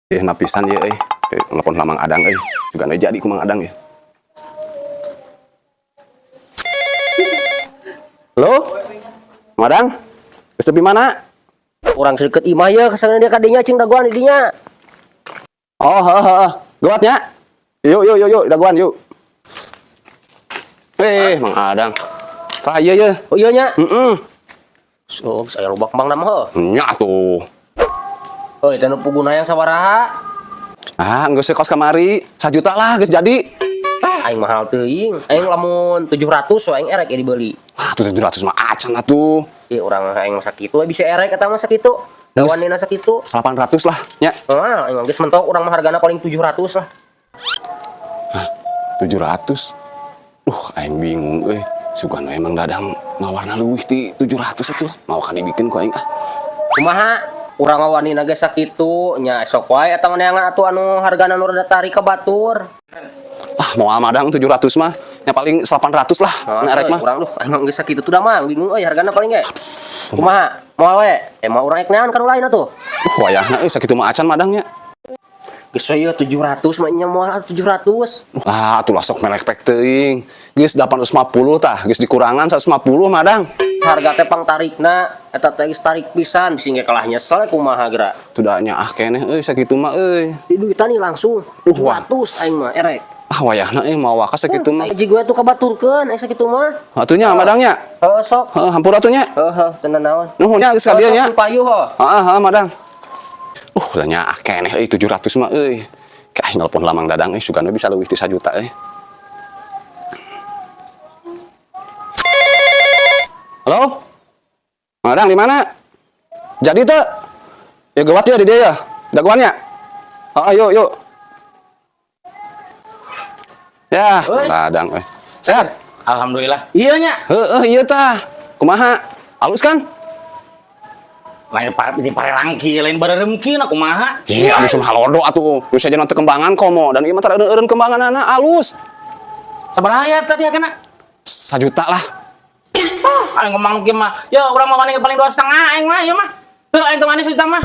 Napisan ya euy. Telepon lah Mang Adang euy. Juga nu jadi ku Mang Adang ya. Halo? Mang Adang? Geus tepi mana? Urang seukeut imah ye kasana dia kadinya cing dagoan di dinya. Oh, heeh heeh. Gawat nya. Yuk yuk yuk yuk dagoan yuk. Mang Adang. Tah ieu ye. Oh iya nya. Heeh. Oh, saya lobak Mang nama heuh. Nya tuh. Oh, itu nu puguna yang sabaraha? Ah, geus kos kamari. 1 juta lah geus jadi. Ah, aing mahal teuing. Aing lamun 700 we aing erek ya dibeli. Ah, tuh 700 mah acan atuh. Ih, urang aing mah sakitu we bisa erek eta mah sakitu. Dawanina sakitu. 800 lah nya. Ah, aing geus mentok urang mah hargana paling 700 lah. Hah, 700? Aing bingung euy. Sugan we Mang Dadang nawarna leuwih ti 700 atuh. Mau kan dibikin ku aing ah. Kumaha? Urang ngawanina ge sakitu nya sok wae eta mah neangan atuh anu hargana nu rada tarik ka batur. Ah, moal Madang 700 mah. Nya paling 800 lah, Nah, nya erek mah. Urang duh, aing geus sakitu tuh dah mah, bingung euy hargana paling ge. Kumaha? Moal we? Emang urang ek neangan ka nu lain atuh. Wayahna euy sakitu mah acan Madang nya. Geus we 700 mah nya moal atuh 700. Ah, atuh lah sok melek-pek teuing. Geus 850 tah, geus dikurangan 150 Madang. Harga teh pang tarikna eta teh geus tarik pisan bisi ge kalah nyesel kumaha geura. Tuh da nya ah keneh euy sakitu mah euy. Di duitan nih langsung Wah. 700 aing mah erek. Ah, wayahna euy mau wakas sakitu mah. Hiji gue tuh kabaturkeun aya sakitu mah. Atuh nya Madang nya. Heuh sok. Heuh, hampura atuh nya. Heuh heuh tenan naon. Nuhun nya geus ka dieu nya. Sok payu heuh. Heeh, heeh Madang. Da nya ah keneh euy 700 mah euy. Kayak aing nelpon lah Mang Dadang euy sugan we bisa leuwih ti 1 juta euy. Halo? Mang Dadang di mana? Jadi teu? Ya gawat ya di dia ya. Dagoannya. Heeh, yuk yuk. Ya, Oi. Mang Dadang euy. Sehat? Alhamdulillah. Iya nya. Heeh, iya tah. Kumaha? Alus kan? Lain di parelangki, lain bareremki na kumaha? Iya, alus mah halodo atuh. Geus aja nanti kembangan komo dan ieu mah tara eureun kembanganana alus. Sabaraha ya tadi kana? 1 juta lah. Ah, aing ngomong kieu mah. Ya urang mah paling paling 2,5 aing mah, ieu mah. Teu aing teu manis juta mah.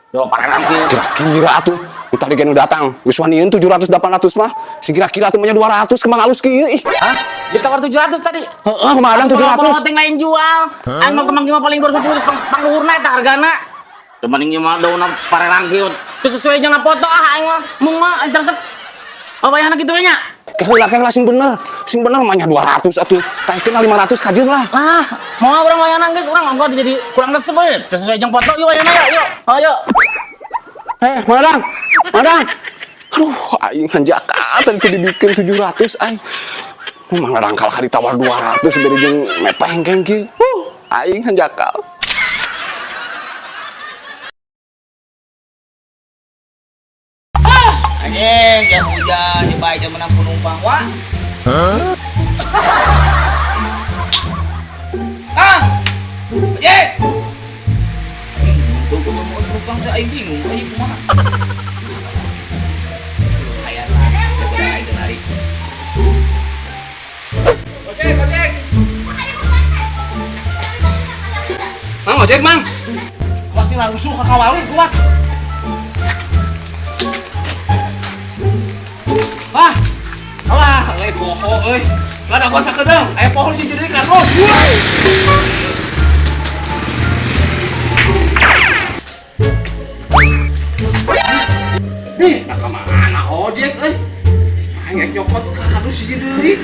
Yo parelangki. Kira-kira atuh. Tadi gen datang, geus wanian 700 800 mah. Si kira-kira atuh mah 200 kembang alus kieu ih. Hah? Ditawar 700 tadi. Heeh, kumaha Adang 700. Penting lain jual. Aing mah kembang mah paling 250 geus pangluhurna eta hargana. Teu mending ieu mah daunna parelangki. Teu sesuai jeung foto ah aing mah. Mung mah aing resep. Oh, bayarna kitu we nya. Keheula keheula sing bener. Sing bener mah nya 200 atuh. Taikeun 500 kajeun lah. Ah, mau urang wayahna geus urang ongko jadi kurang resep we. Teu sesuai jeung foto ieu wayahna ya, yuk. Ayo. Mang Adang. Mang Adang. Aduh, aing hanjakal tadi teu dibikin 700 aing. Mang Adang kalah ditawar 200 beri jeung mepeng keng kieu. Aing hanjakal. Anjing, jam hujan, jam baik, jam menang penumpang, wah. Hah? Ah! Ojek! Bingung, tuh gua mau penumpang, saya aing bingung, aing kumaha. Lumayan lah, daripada aing lari. Ojek, ojek! Mang, ojek, Mang. Waktu langsung ke Kawali, kuat. Wah, alah, euy poho euy. Lah da gua sakedeung, aya pohon sih jadi kardus. Ih, nah kemana ojek euy? Aing ek nyokot kardus hiji deui.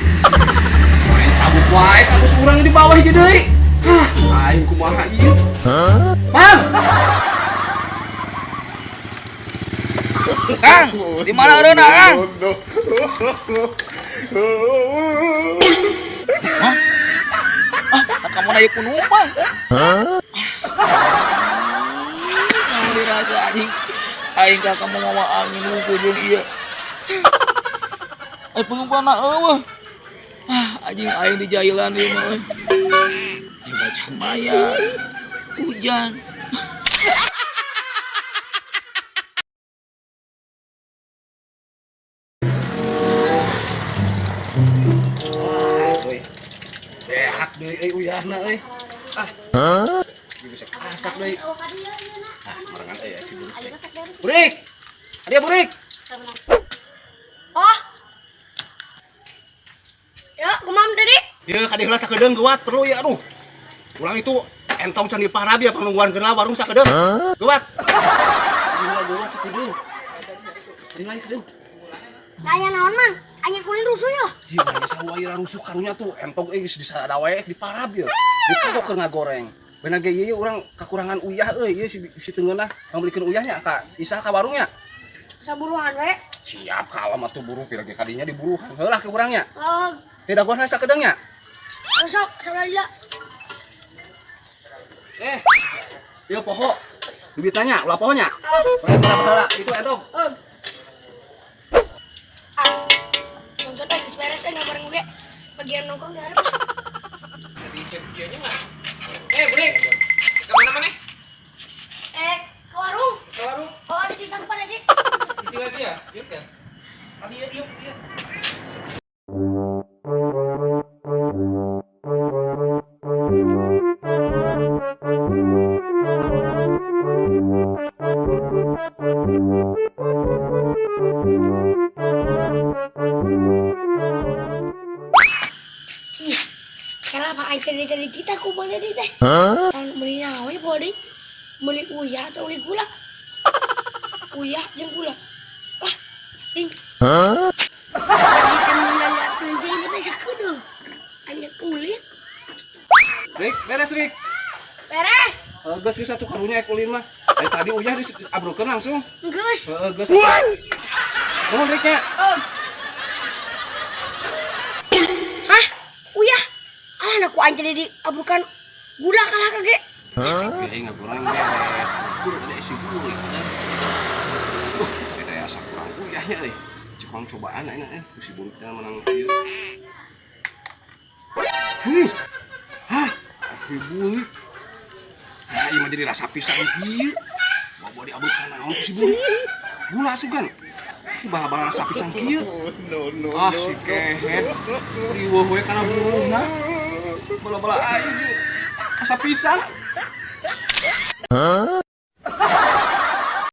Main cabut wae kardus urang di bawah hiji deui. Hah, aing kumaha ieu? Hah? Mang. Kang, di mana eureunna, Kang? Hah? Ah, kamu naik penumpang. Hah? Naon dirasa anjing. Aing ka kamu mawa angin hungkul jeung ieu. Ai penumpang na eueuh. Ah, anjing aing di jailan ieu mah euy. Jeung bacang mayar. Hujan. Beak deui euy uyahna euy. Ah. Hah? Bisa asak deui. Ah, marengan euy si burik. Burik. Dia burik. Oh. Ya, kumaha tadi? Ieu ka diheula sakedeung geuwat perlu ya aduh. Urang itu entong can diparab ya pangnungguan keuna warung sakedeung. Geuwat. Gila geuwat sakedeung. Di lain kedeung. Aya naon, Mang? Aya kulin rusuh ya? Di mana sawa ieu rusuh karunya tuh entong euy geus disada wae diparab ya. Di keur ngagoreng. Beuna ge ieu urang kakurangan uyah euy ieu si si teu ngeunah pangbeulikeun uyahnya ka Isa ka warungnya. Saburuhan we. Siap kalem atuh buruh pira ge kadinya diburuhan. Heulah ke urangnya. Oh, Tidak gua sakedeungnya. sok sabar lila. Eh, ieu poho. Duit nanya, ulah pohonya. Heula, itu entong. Oh. Ah. Nonton teh geus beres ngagoreng oge. Bagian nongkrong di hareup. Eh, Burik. Kemana mana? Eh, ke warung. Ke warung. Oh, ada cerita kepada Dik. Itu lagi ya? Yuk ya. Tadi ya, yuk, yuk. Ih, kenapa aing tadi tadi kita kumaha tadi teh? Kan beli naon ya bodi? Beli uyah atau beli gula? Uyah jeung gula. Wah, ting. Tadi kan ngaliakeun sih ieu teh sakedeung. Anya kulit. Rik, beres Rik. Beres. Geus geus atuh karunya ek ulin mah. Dari tadi uyah diabrukeun langsung. Geus. Heeh, geus. Nuhun Rik nya. Oh. Hah? Uyah? Alah nak ku aing tadi diabrukan gula kalah kage. Oke, ngagoreng beres. Guru ada isi guru ya. Eta asa kurang uyahnya euy. Cek urang cobaan ayeuna eh si burik teh menang ieu. Huh. Hah, si burik. Nah, ieu mah jadi rasa pisang kieu. Bawa diabrukan naon ku si burik. Gula asugan. Ieu bala-bala rasa pisang kieu. Ah, si kehed. Riweuh we kana buruhna. Bala-bala aing ieu. Rasa pisang.